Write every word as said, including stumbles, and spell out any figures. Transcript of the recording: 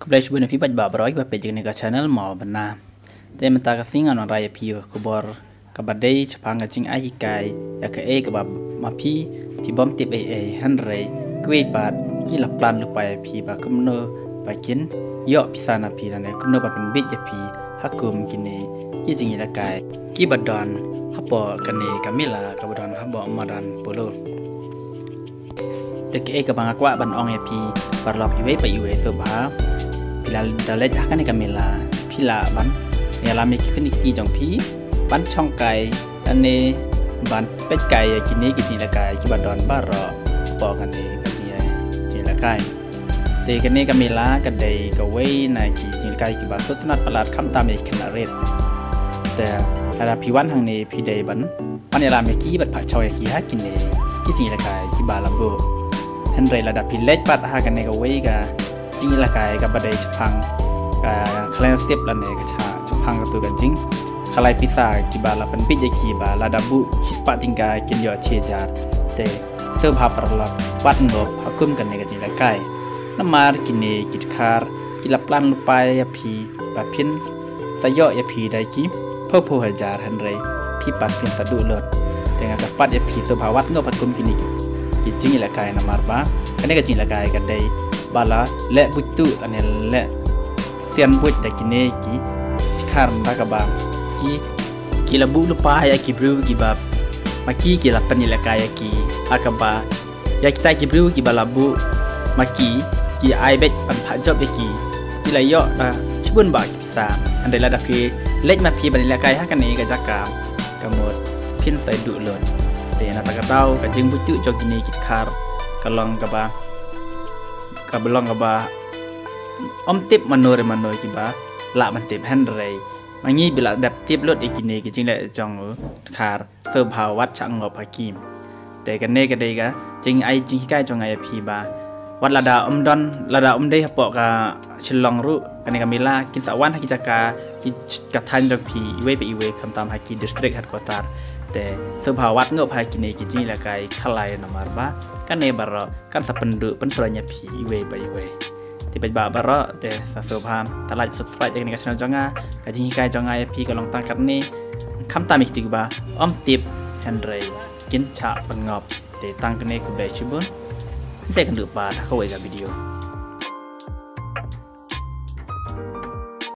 Khublei shibun ïa phi paidbah baroh kiba peit ïa kane ka channel Mawbynna. Te mynta ka sngi ngan wanrah ïa phi ka khubor kaba dei shaphang ka jingai hikai ïa kaei kaba ma phi phi bym tip ei ei, hynrei kiwei pat ki la plan lypa ïa phi ba kumno ba kin ïoh pisa na phi lane kumno ba pynbeit ïa phi ha kum kine ki jingïalehkai kiba don hapoh kane ka mela kaba don hapoh madan Polo. Te kaei kaba nga kwah ban ong ïa phi paralok iwei pa iwei, sngewbha phi la da leit ha kane ka mela phi lah ban ïalam ïa ki khun ki kti jong phi ban shongkai lane ban peitkai ïa kine ki jingïalehkai kiba don baroh hapoh kane ka jingïa- jingïalehkai. Te kane ka mela ka dei kawei na ki jingïalehkai kiba sngewtynnat palat khamtam ïa ki khynnah rit. Te lada phi wan hangne phi dei ban ban ïalam ïa ki bad phah chong ïa ki ha kine ki jingïalehkai kiba la buh. Hynrei lada phi leit pat ha kane kawei ka jingïalehkai kaba dei shaphang ka khalai nasib lane ka cha- shaphang katu ka jing- khalai pisa kiba la pynbeit ïa ki ba lada buh shispah tyngka kin ïoh shi hajar. Te sngewbha paralok wat ngop ha kum kane ka jingïalehkai. Namar kine ki dkhar ki la plan lypa ïa phi ba phin sa ïoh ïa phi da ki phew phew hajar, hynrei phi pat phin sa duh lut. Te nga kyrpad ïa phi sngewbha wat ngop ha kum kine ki, ki jingïalehkai namar ba kane ka jingïalehkai ka dei ba la leh buit tuh lane leh sian buit da kine ki dkhar da kaba ki, ki la buh lypa ïa ki briew kiba ma ki ki la pynïalehkai ïa ki ha kaba ïa kita ki briew kiba la buh ma ki, ki ai beit ban phah jop ïa ki, ki la ïoh da shibun bah ki pisa. Hynrei lada phi leit ma phi ban ïalehkai ha kane ka jaka ka mut phin sa duh lut. Te na kata ka daw ka jingbuit tuh jong kine ki dkhar ka long kaba, kaba long kaba ym tip mano re mano kiba lah ban tip, hynrei ma ngi ba la dep tip lut ïa kine ki jingleh jong u dkhar sngewbha wat shah ngop ha ki. Te kane ka dei ka jingai jinghikai jong nga ïa phi ba wat lada ym don, lada ym dei hapoh ka Shillong ruh kane ka mela, kin sa wan ha ki jaka ki ch- ka thaiñ jong phi iwei pa iwei khamtam ha ki district headquarter. Te sngewbha wat ngop ha kine ki jingïalehkai khalai namar ba kane baroh kan sa pynduh pynpra ïa phi iwei pa iwei. Te paidbah baroh te sa sngewbha ta like subscribe ïa kane ka channel jong nga. Ka jinghikai jong nga ïa phi ka long tang katne, khamtam ïa kito kiba ym tip, hynrei kin shah pynngop. Te tang kane, khublei shibun. Te kynduh pat ha kawei ka video.